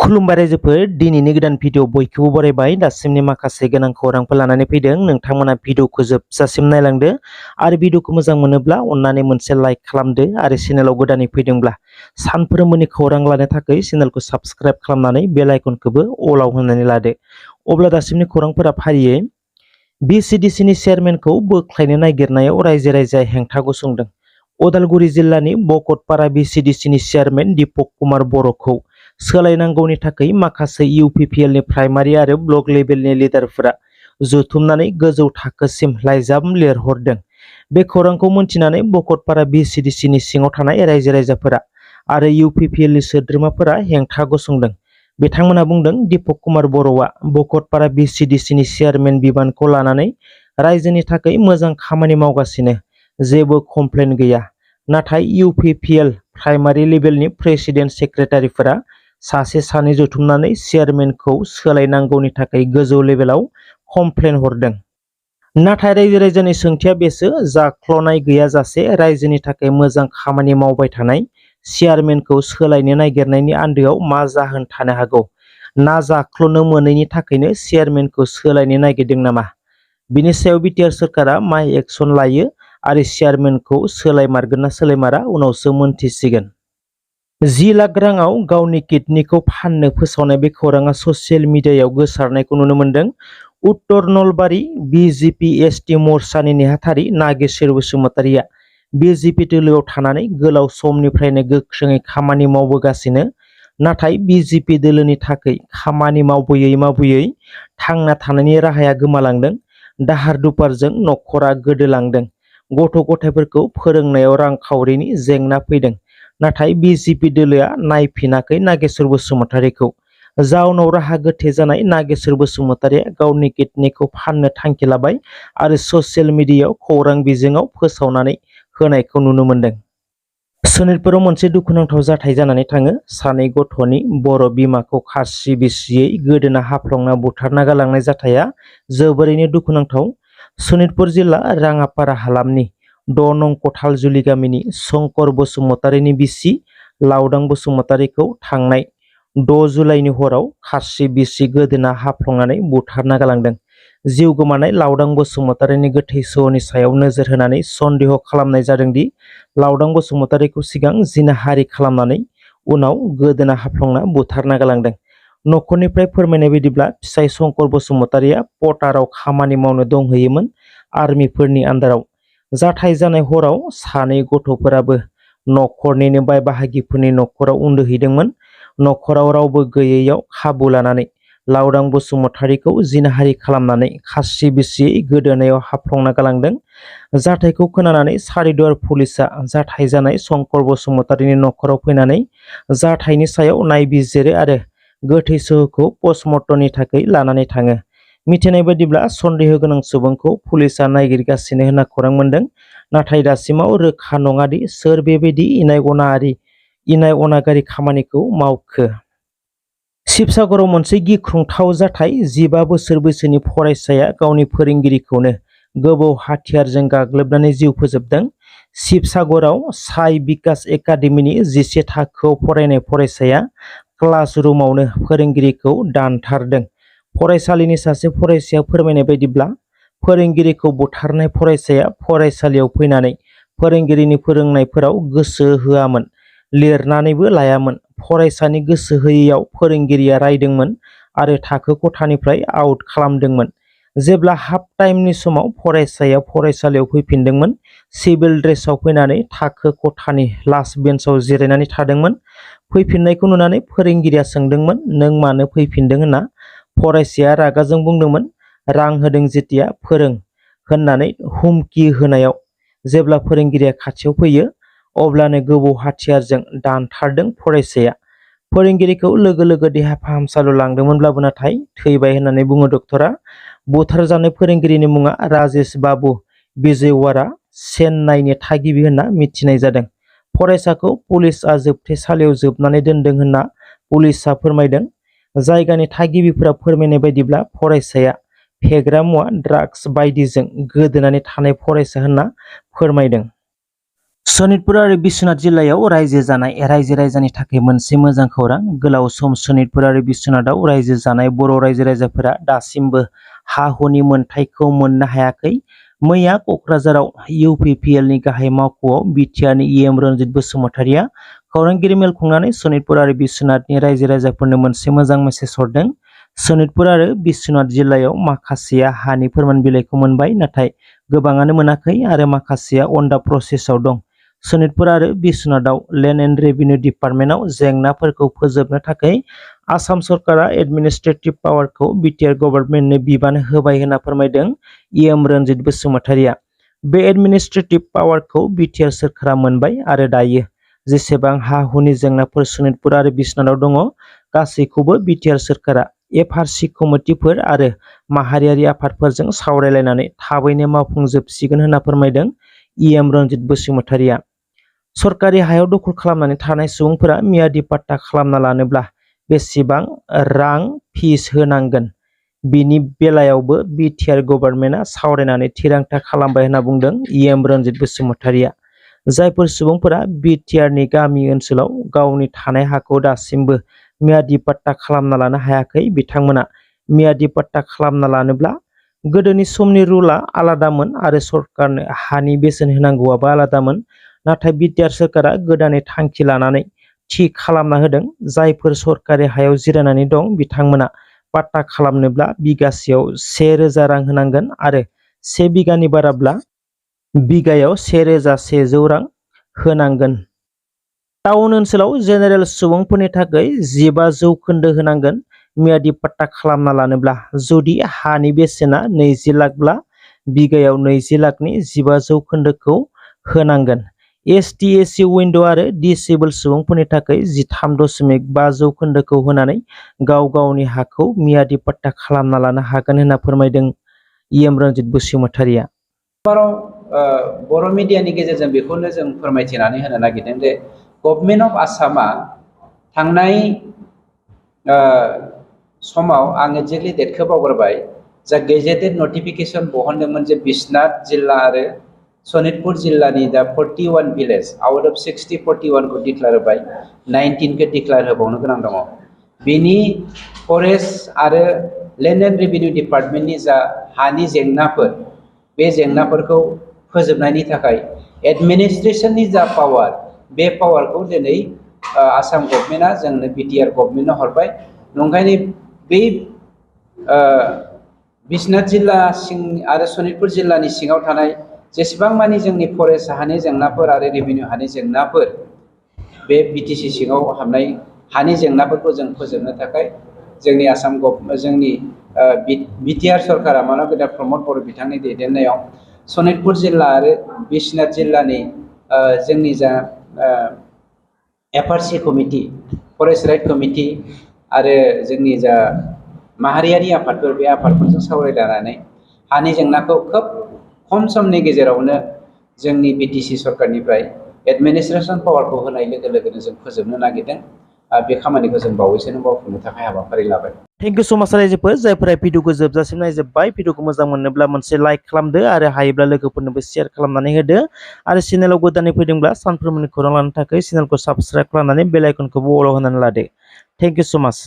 खुलुमबाय रायजोफोर दिनैनि गोदान भिडिअ बयखौबो बरायबाय दासिमनि माखासे गोनां खौरांफोर लानानै फैदों नोंथांमोना भिडिअखौ जोबजासिम नायलांदो आरो भिडिअखौ मोजां मोनोब्ला अन्नानै मोनसे लाइक खालामदो आरो चेनेलाव गोदानै फैदोंब्ला सानफ्रोमबोनि खौरां लानो थाखाय चेनेलखौ साबस्क्राइब खालामनानै बेल आइकनखौबो अलाव होनानै लादो। अब्ला दासिमनि खौरांफोरा फारियै बिसिडिसिनि चेयारमेनखौ बोख्लायनो नागिरनायाव रायजो राजाया हेंथा गसंदों। उदालगुरि जिल्लानि बकटपारा बिसिडिसिनि चेयारमेन दीपक कुमार बर'खौ सोलायनांगौनि थाखाय माखासे इउपिपिएलनि प्राइमारि आरो ब्लक लेभेलनि लिडारफोरा जथुमनानै गोजौ थाखोसिम लाइजाम लिरहरदों। बे खौरांखौ मोनथिनानै बकटपारा बिसिडिसिनि सिङाव थानाय रायजो राजाफोरा आरो इउपिपिएलनि सोद्रोमाफोरा हेंथा गसंदों। बिथांमोना बुंदों दीपक कुमार बर'आ बकटपारा बिसिडिसिनि चेयारमेन बिबानखौ लानानै रायजोनि थाखाय मोजां खामानि मावगासिनो, जेबो कमप्लेन गैया। नाथाय इउपिपिएल प्राइमारि लेभेलनि प्रेसिडेन्ट सेक्रेटारिफोरा सासे सानै जथुमनानै चेयारमेनखौ सोलायनांगौनि थाखाय गोजौ लेभेलाव कमप्लेन हरदों। नाथाय रायजो राजानि सोंथिया बेसो, जाख्ल'नाय गैयाजासे रायजोनि थाखाय मोजां खामानि मावबाय थानाय चेयारमेनखौ सोलायनो नागिरनायनि आन्दोआव मा जाहोन थानो हागौ? ना जाख्ल'नो मोनैनि थाखायनो चेयारमेनखौ सोलायनो नागिरदों नामा? बिनि सायाव बिटिआर सोरखारा मा एक्सन लायो आरो चेयारमेनखौ सोलायमारगोन ना सोलायमारा उनावसो मोनथिसिगोन। 10 लाख राङाव गावनि किडनिखौ फाननो फोसावनाय बे खौराङा ससियेल मिडियायाव गोसारनायखौ नुनो मोन्दों। उत्तर नलबारि बिजेपि एसटि मोर्चानि नेहाथारि नागेश्वर बसुमतारिया बिजेपि दोलोआव थानानै गोलाव समनिफ्रायनो गोख्रोङै खामानि मावबोगासिनो। नाथाय बिजेपि दोलोनि थाखाय खामानि मावबोयै थांना थानायनि राहाया गोमालांदों। दाहार दुपारजों न'खरा गोदोलांदों। गथ' गथायफोरखौ फोरोंनायाव रांखावरिनि जेंना फैदों। नाथाय बिजेपि दोलोआ नायफिनाखै नागेश्वर बसुमतारिखौ। जाउनाव राहा गोथे जानाय नागेश्वर बसुमतारिया गावनि किडनिखौ फाननो थांखि लाबाय आरो ससियेल मिडियायाव खौरां बिजोङाव फोसावनानै होनायखौ नुनो मोन्दों। सनितपुराव मोनसे दुखुनांथाव जाथाय जानानै थाङो। सानै गथ'नि बर' बिमाखौ खास्रि बिस्रियै गोदोना हाफ्लंना बुथारना गालांनाय जाथाया जोबोरैनो दुखुनांथाव। सनितपुर जिल्ला राङापारा हालामनि 6 नं कथालजुलि गामिनि शंकर बसुमतारिनि बिसि लावदां बसुमतारिखौ थांनाय 6 जुलाइनि हराव खास्रि बिस्रि गोदोना हाफ्लंनानै बुथारना गालांदों। जिउ गोमानाय लावदां बसुमतारिनि गोथै सहनि सायाव नोजोर होनानै सन्देह खालामनाय जादोंदि लावदां बसुमतारिखौ सिगां जिनाहारि खालामनानै उनाव गोदोना हाफ्लंना बुथारना गालांदों। न'खरनिफ्राय फोरमायनाय बायदिब्ला फिसाय शंकर बसुमतारिया पटाराव खामानि मावनो दंहैयोमोन आर्मिफोरनि आन्दाराव। जाथाय जानाय हराव सानै गथ'फोराबो न'खरनिनो बाय बाहागिफोरनि न'खराव उन्दुहैदोंमोन। न'खराव रावबो गैयैयाव खाबु लानानै लावदां बसुमतारिखौ जिनाहारि खालामनानै खास्रि बिस्रियै गोदोनायाव हाफ्लंना गालांदों। जाथायखौ खोनानानै सारिदुवार पुलिसआ जाथाय जानाय शंकर बसुमतारिनि न'खराव फैनानै जाथायनि सायाव नायबिजिरो आरो गोथै सहखौ पस्टमर्टमनि थाखाय लानानै थाङो। मिथिनाय बायदिब्ला सन्देह गोनां सुबुंखौ पुलिसआ नागिरगासिनो होनना खौरां मोन्दों। नाथाय दासिमाव रोखा नङादि सोर बेबायदि इनाय अनागारि खामानिखौ मावखो। शिबसागराव मोनसे गिख्रंथाव जाथाय। 15 बोसोर बैसोनि फरायसाया गावनि फोरोंगिरिखौनो गोबौ हाथियारजों गाग्लोबनानै जिउ फोजोबदों। शिबसागराव साइ बिकास एकाडेमिनि 11 थाखोआव फरायनाय फरायसाया क्लास रुमावनो फोरोंगिरिखौ दानथारदों। फरायसालिनि सासे फरायसाया फोरमायनाय बायदिब्ला फोरोंगिरिखौ बुथारनाय फरायसाया फरायसालियाव फैनानै फोरोंगिरिनि फोरोंनायफोराव गोसो होआमोन, लिरनानैबो लायामोन। फरायसानि गोसो होयैयाव फोरोंगिरिया रायदोंमोन आरो थाखो खथानिफ्राय आउट खालामदोंमोन। जेब्ला हाफ टाइमनि समाव फरायसाया फरायसालियाव फैफिनदोंमोन, सिभिल ड्रेसाव फैनानै थाखो खथानि लास्ट बेन्चआव जिरायनानै थादोंमोन। फैफिननायखौ नुनानै फोरोंगिरिया सोंदोंमोन, "नों मानो फैफिनदों?" होनना। फरायसाया रागाजों बुंदोंमोन, "रां होदों जेथिया फोरों" होननानै हुमखि होनायाव जेब्ला फोरोंगिरिया खाथियाव फैयो अब्लानो गोबौ हाथियारजों दानथारदों फरायसाया। फोरोंगिरिखौ लोगो लोगो देहा फाहामसालियाव लांदोंमोनब्लाबो नाथाय थैबाय होननानै बुङो डक्टरा। बुथारजानाय फोरोंगिरिनि मुङा राजेश बाबु विजयवाड़ा, चेन्नाइनि थागिबि होनना मिथिनाय जादों। फरायसाखौ पुलिसआ जोबथेसालियाव जोबनानै दोनदों होनना पुलिसआ फोरमायदों। जायगानि थागिबिफोरा फोरमायनाय बायदिब्ला फरायसाया फेग्रा मुवा ड्राग्स बायदिजों गोदोनानै थानाय फरायसा होनना फोरमायदों। सनितपुर आरो बिश्वनाथ जिल्लायाव रायजो जानाय रायजो राजानि थाखाय मोनसे मोजां खौरां। गोलाव सम सनितपुर आरो बिश्वनाथआव रायजो जानाय बर' रायजो राजाफोरा दासिमबो हा-हुनि मोनथायखौ मोननो हायाखै। मैया क'क्राझाराव इउपिपिएलनि गाहाय मावख'आव बिटिआरनि इएम रन्जित बसुमतारिया खौरांगिरि मेल खुंनानै सनितपुर आरो बिश्वनाथनि रायजो राजाफोरनो मोनसे मोजां मेसेज हरदों। सनितपुर आरो बिश्वनाथ जिल्लायाव माखासेया हानि फोरमान बिलाइखौ मोनबाय, नाथाय गोबाङानो मोनाखै आरो माखासेया अन दा प्रसेसआव दं। सनितपुर आरो बिश्वनाथआव लेन्ड एन्ड रेभिनिउ डिपार्टमेन्टआव जेंनाफोरखौ फोजोबनो थाखाय आसाम सरकारा एडमिनिस्ट्रेटिभ पावारखौ बिटिआर गभर्नमेन्टनो बिबान होबाय होनना फोरमायदों इएम रन्जित बसुमतारिया। बे एडमिनिस्ट्रेटिभ पावारखौ बिटिआर सोरखारा मोनबाय आरो दायो जेसेबां हा-हुनि जेंनाफोर सनितपुर आरो बिश्वनाथआव दङ, गासैखौबो बिटिआर सोरखारा एफआरसि कमिटिफोर आरो माहारियारि आफादफोरजों सावरायलायनानै थाबैनो मावफुंजोबसिगोन होनना फोरमायदों इएम रन्जित बसुमतारिया। सरकारि हायाव दखल खालामनानै थानाय सुबुंफोरा मियादि पाट्टा खालामना लानोब्ला बेसेबां रां फिस होनांगोन, बिनि बेलायावबो बिटिआर गभर्नमेन्टआ सावरायनानै थिरांथा खालामबाय होनना बुंदों इएम रन्जित बसुमतारिया। जायफोर सुबुंफोरा बिटिआरनि गामि ओनसोलाव गावनि थानाय हाखौ दासिमबो मियादि पाट्टा खालामना लानो हायाखै, बिथांमोना मियादि पाट्टा खालामना लानोब्ला गोदोनि समनि रुला आलादामोन आरो सरकारनो हानि बेसेन होनांगौआबो आलादामोन। नाथाय बिटिआर सोरखारा गोदानै थांखि लानानै थि खालामना होदों। जायफोर सरकारि हायाव जिरायनानै दं, बिथांमोना पाट्टा खालामनोब्ला बिगासेयाव 1000 रां होनांगोन आरो 1 बिगानि बाराब्ला बिगायाव 1100 रां होनांगोन। टाउन ओनसोलाव जेनेरेल सुबुंफोरनि थाखाय 15% होनांगोन। मियादि पाट्टा खालामना लानोब्ला जुदि हानि बेसेना 20 लाखब्ला बिगायाव 20 लाखनि 15%खौ होनांगोन। एसटि एसि उइन्ड' आरो डिसेबल सुबुंफोरनि थाखाय 13.5% होनानै गाव गावनि हाखौ मियादि पाट्टा खालामना लानो हागोन होनना फोरमायदों इएम रन्जित बसुमतारिया। बर' मिडियानि गेजेरजों बेखौनो जों फोरमायथिनानै होनो नागिरदों जे गभर्नमेन्ट अफ आसामा थांनाय समाव आं एक्जेक्टलि डेटखौ बावगारबाय, जा गेजेटेड नटिफिकेसन बहनदोंमोन जे बिश्वनाथ जिल्ला आरो सनितपुर जिल्लानि दा 41 भिलेज आउट अफ 60 41खौ डिक्लेयार होबाय, 19खौ डिक्लेयार होबावनो गोनां दङ। बिनि फरेस्ट आरो लेन्ड एन्ड रेभिनिउ डिपार्टमेन्टनि जा हानि जेंनाफोर, बे जेंनाफोरखौ फोजोबनायनि थाखाय एडमिनिस्ट्रेसननि जा पावार, बे पावारखौ दिनै आसाम गभर्नमेन्टआ जोंनो बिटिआर गभर्नमेन्टनो हरबाय। नंखायनो बै बिश्वनाथ जिल्ला सिं आरो सनितपुर जिल्लानि सिङाव थानाय जेसेबां मानि जोंनि फरेस्ट हानि जेंनाफोर आरो रेभिनिउ हानि जेंनाफोर, बे बिटिसि सिङाव हाबनाय हानि जेंनाफोरखौ जों फोजोबनो थाखाय जोंनि आसाम जोंनि बिटिआर सरकारा मानब गेदा प्रमद बर' बिथांनि दैदेननायाव सनितपुर जिल्ला आरो बिश्वनाथ जिल्लानि जोंनि जा एफआरसि कमिटि, फरेस्ट राइट कमिटि आरो जोंनि जा माहारियारि आफादफोर, बे आफादफोरजों सावरायलायनानै हानि जेंनाखौ खोब खम समनि गेजेरावनो जोंनि बिटिसि सरकारनिफ्राय एडमिनिस्ट्रेसन पावारखौ होनाय लोगो लोगोनो जों फोजोबनो नागिरदों। बे खामानिखौ जों बावैसोनो मावफुंनो थाखाय हाबाफारि लाबाय। थेंक इउ सो माच रायजोफोर, जायफोरा भिडिअखौ जोबजासिम नायजोब्बाय। भिडिअखौ मोजां मोनोब्ला मोनसे लाइक खालामदो आरो हायोब्ला लोगोफोरनोबो शेयार खालामनानै होदो आरो चेनेलाव गोदानै फैदोंब्ला सानफ्रोमबोनि खौरां लानो थाखाय चेनेलखौ साबस्क्राइब खालामनानै बेल आइकनखौबो अलाव होनानै लादो। थेंक इउ सो माच।